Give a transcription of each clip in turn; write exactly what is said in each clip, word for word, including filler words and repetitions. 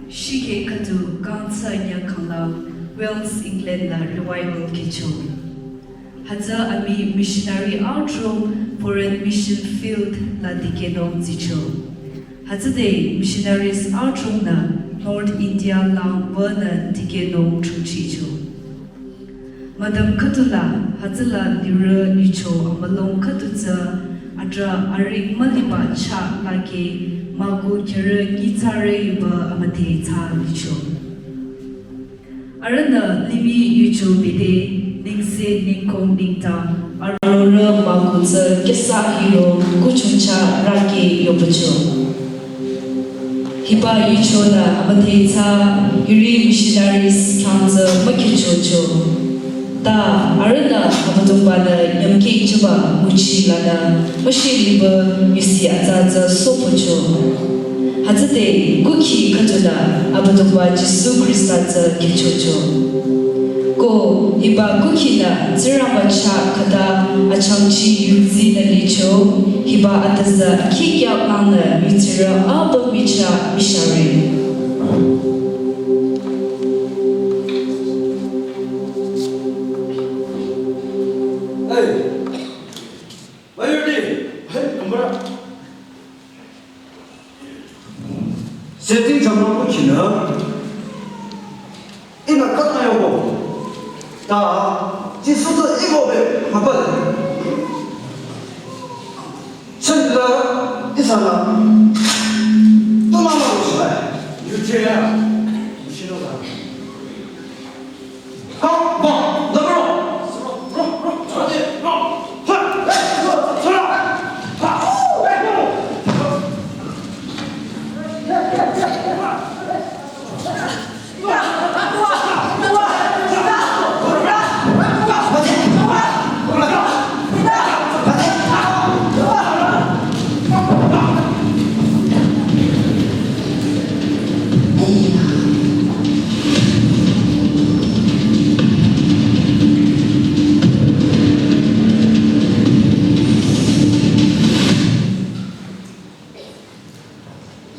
Shikhe khüdu kangthsa nyakangla Wales, England la revival kihcho. Hütsü ami missionary adrong foreign mission field la dikehnung tsicho. Hütsüde missionaries adrongnü North India lang wünü dikehnung chungchicho. Madam khüdula hütsüla lirü licho amülung khüdu tsü atrah aring müliba chah lake mako kherü nyitsarü yuba amüdhe thsa licho. Arühnü limih yucho bete nengse nengkong nengdang arorüh mako tsü kesa hiro kuchungcha rake yobacho. Hiba yuchonü amüdhe thsa hiri missionaries khyang tsü mükihchocho. Ta arühnü Abüdongba-nü nyümkeh jüba nguchi lanü müshiliba yusi atsa tsü sopocho. Hütsüde kukhi khüdula Abüdongba Jisu Khrista tsü kihchocho. Ko hiba kukhinü Tsingrangba chah khüta achangchi yudsinü licho, hiba atüzü kihkyak langnü yudsirü apüm michah mishare. Hey, why you did? Hey, kamara. Setting jamna ko khinü. Ina katna yobo. Ta, Jisu tsü ikobe hapal. Chandra isana. Tuma ma ko shibai. Yuche ya. Shino ba.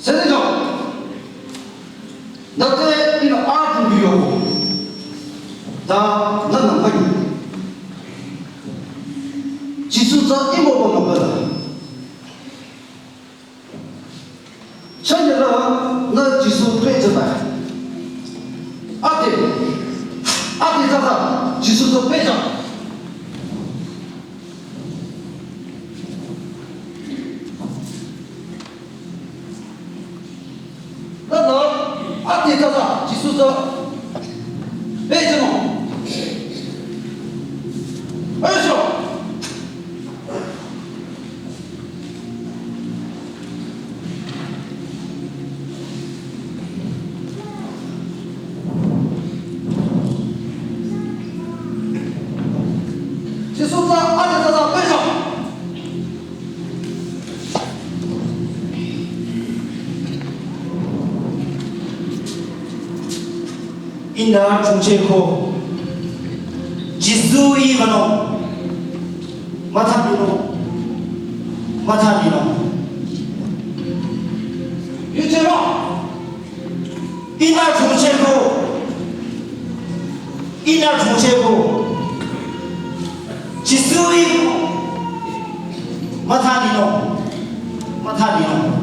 Senegal, nate ina atu biyo, ta nana mayu. Jisu tsü imo ba mabala. Chanyala na Jisu pehjüba. Ate, ate tata Jisu tsü pehjü. Nana, ate tata Jisu tsü pehjü mo. Ayo. Ihnü chungcheko, Jisu-i kangnung, mütha linung, mütha linung. Yuchero, ihnü chungcheko, ihnü chungcheko, Jisu-i mütha linung, mütha linung.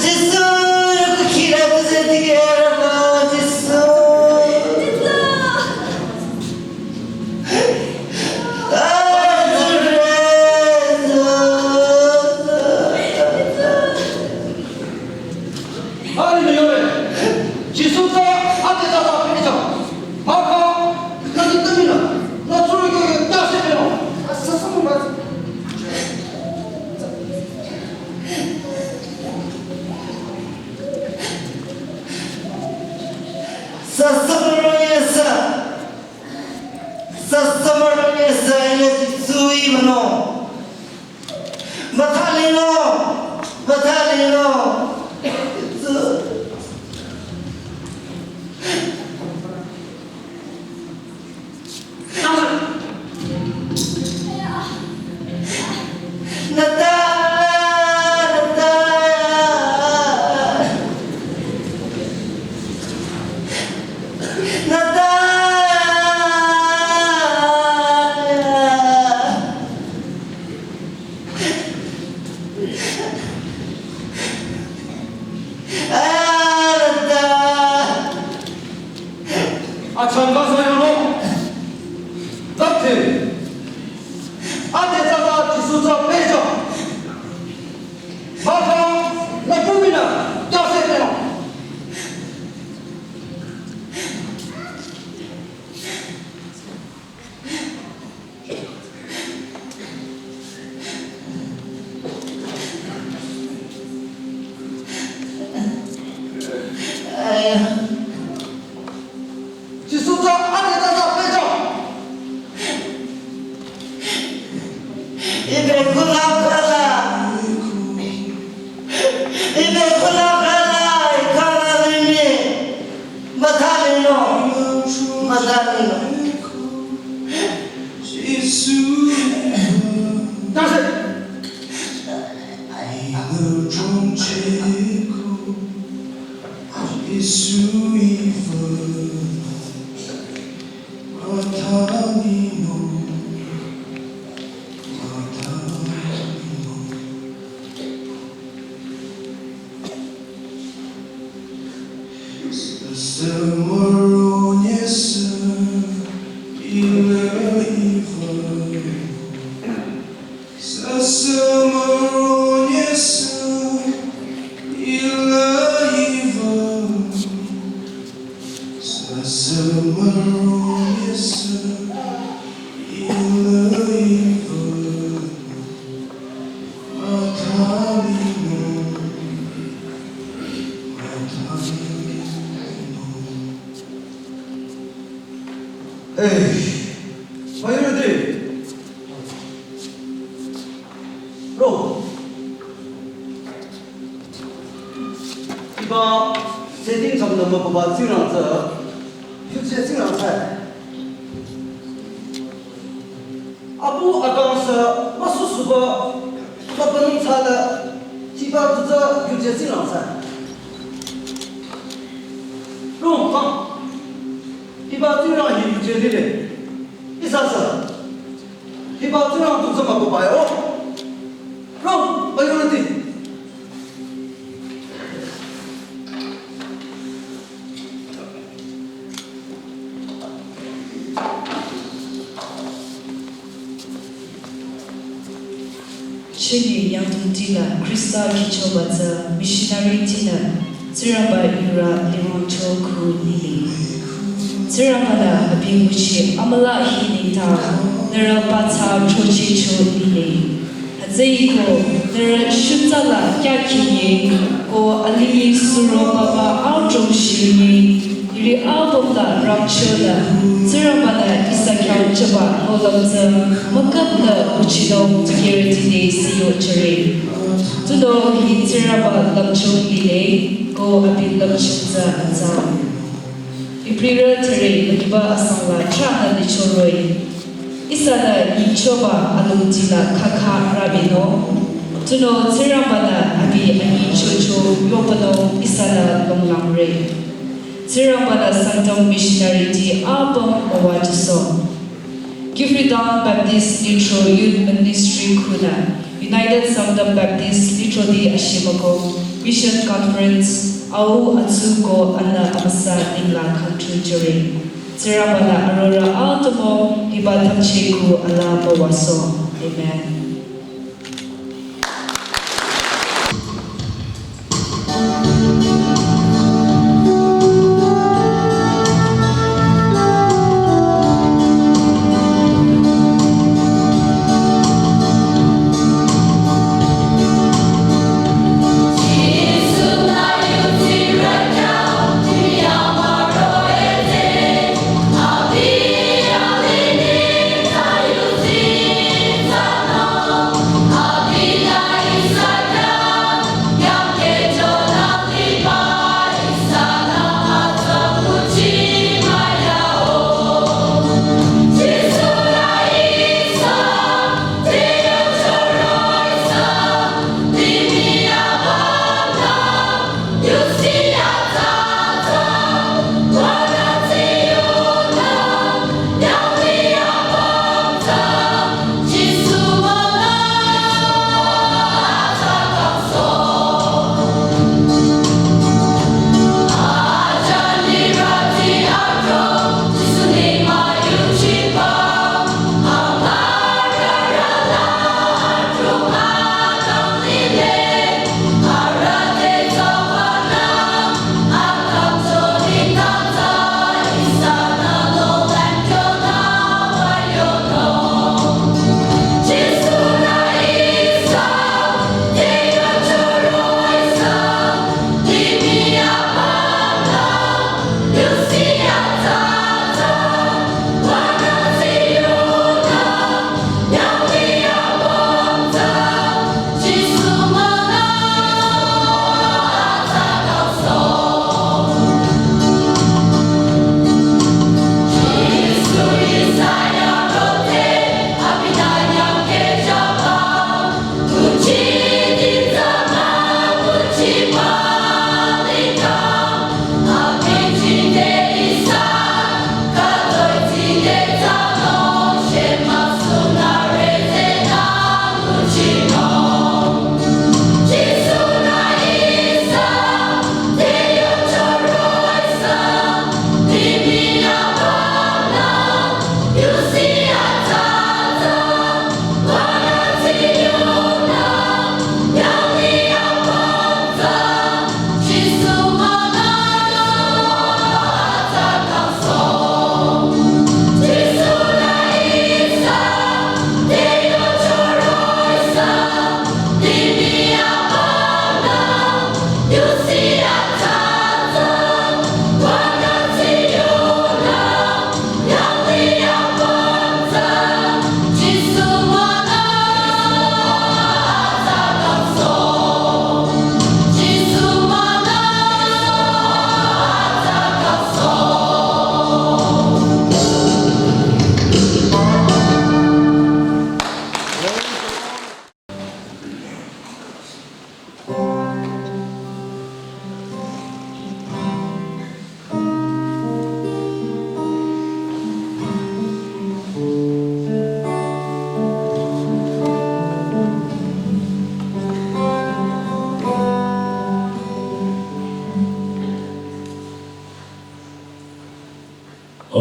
Jisu, kukhira kuzetikera ma, Jisu. Achangka sayang no. Dapte. Ade tsatsa Jisu tsa pejo. Maka na pumina. Dase no. Jisu tsa ade tsatsa pejo. Ibe kula kala. Ibe kula kala, ikala limi. Matalino. Matalino. Jisu. That's it. Jisu ifa. Matalino. Matalino. Hey, Mayurudi. Bro. Iba setting samna mah baba Tsingrang tsü. Yuje Tsingrang tsü. Apu akang sü müsusuba, babanung tsala, hiba tutsü yuje Tsingrang sü. Rong kang, hiba Tsingrang hi yuje lile. Ihsa sü, hiba Tsingrang tutsü mah baba yo. Rong, priority. Chünye yangdongti la Khrista kihchoba tsü missionary tinü Tsingrangba yurü lirongcho khu lile. Tsingrangba la abi nguchi amüla hi nengdang nührü pathsa chochicho lile. Hütsüeko nührü shutsa la kyakinye ko alimi suro papa audrong shinye, hiri album la rangcho la Tsingrangba la ihsa khyang choba nohlüm tsü müküp la nguchinung tukere tide siyo chere. Tunüo hi Tsingrangba lümchung lile ko abi lümchung tsü atsa. Ibrarü thüre lükiba asang la trahnü licho roh-i. Ihsa la nyichoba alongdi la khakha rabenung. Tunüo Tsingrangba la abi anyichocho yohpünung ihsa la longlangre. Tsingrangba la Sangtam missionary ti apüm müwajüsoh. Kiphire Town Baptist Lithro Youth Ministry khunü United Sangtam Baptist Lithroti ashimüko Mission Conference au atsu ko anü amüsa nengla khangthu jüre. Tsingrangba la arorüh atümung hiba thangcheh khu ala müwasoh. Amen.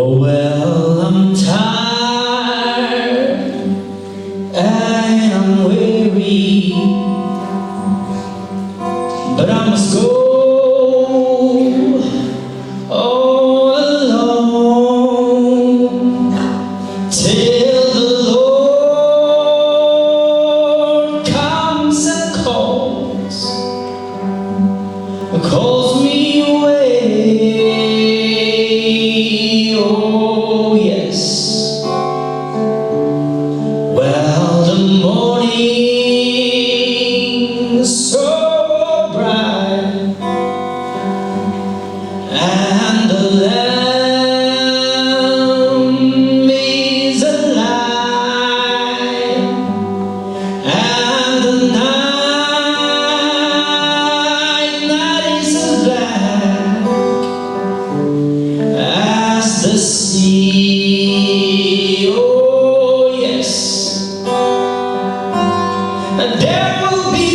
Oh, well, I'm tired and I'm weary, but I must go all alone till the Lord comes and calls, calls me away. Oh, yes. Well, the morning is so bright, and the Lamb is alive, and the night, night is as black as the sea. Oh, yes. And there will be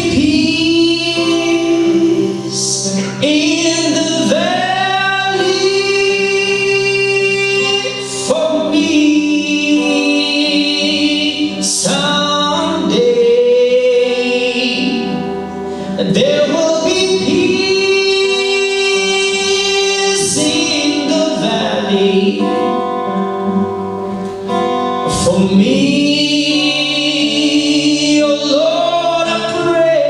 peace in the valley for me someday. There will be peace in the valley for me, oh Lord, I pray.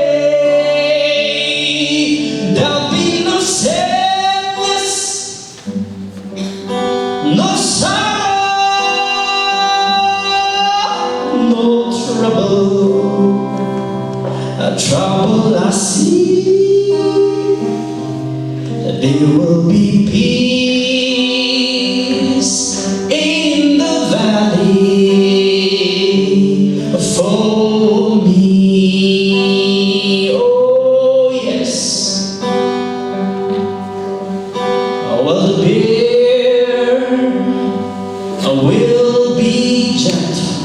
There'll be no sadness, no sorrow, no trouble. A trouble I see. There will be peace in the valley for me. Oh, yes. Well, the bear will be gentle,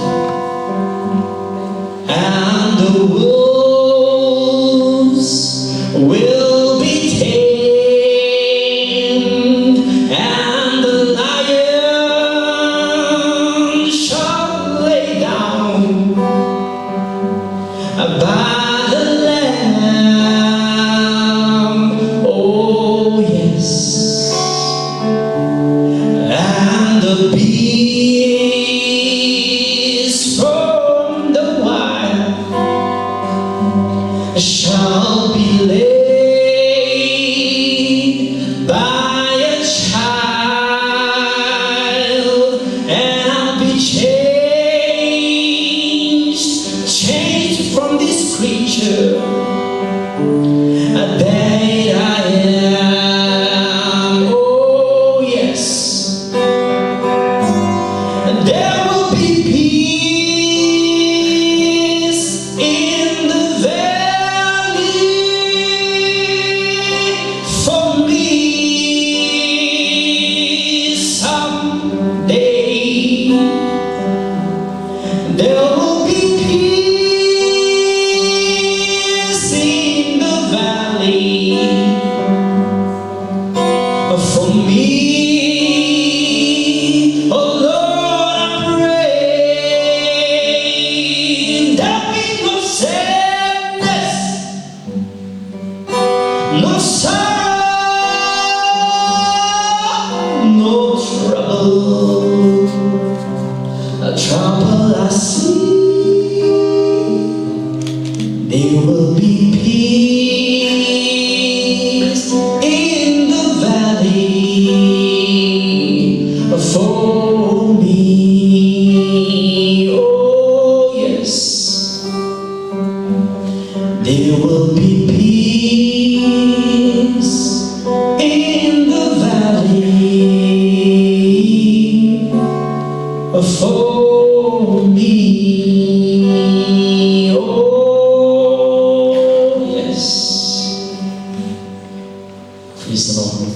and the wolves will be tamed, and the lion shall lay down by the Lamb. Oh, yes. And the beast from the wild shall be led by a child, and I'll be changed, changed from this creature that I am. Oh, yes. And there will be peace in the valley for me someday. There will be peace in the valley for me. Oh Lord, I pray. There'll be no sadness, no sorrow, no trouble. A trouble I see. There will be peace in the valley for me. Oh, yes. There will be peace in the valley for me. Oh, yes. Praise the Lord.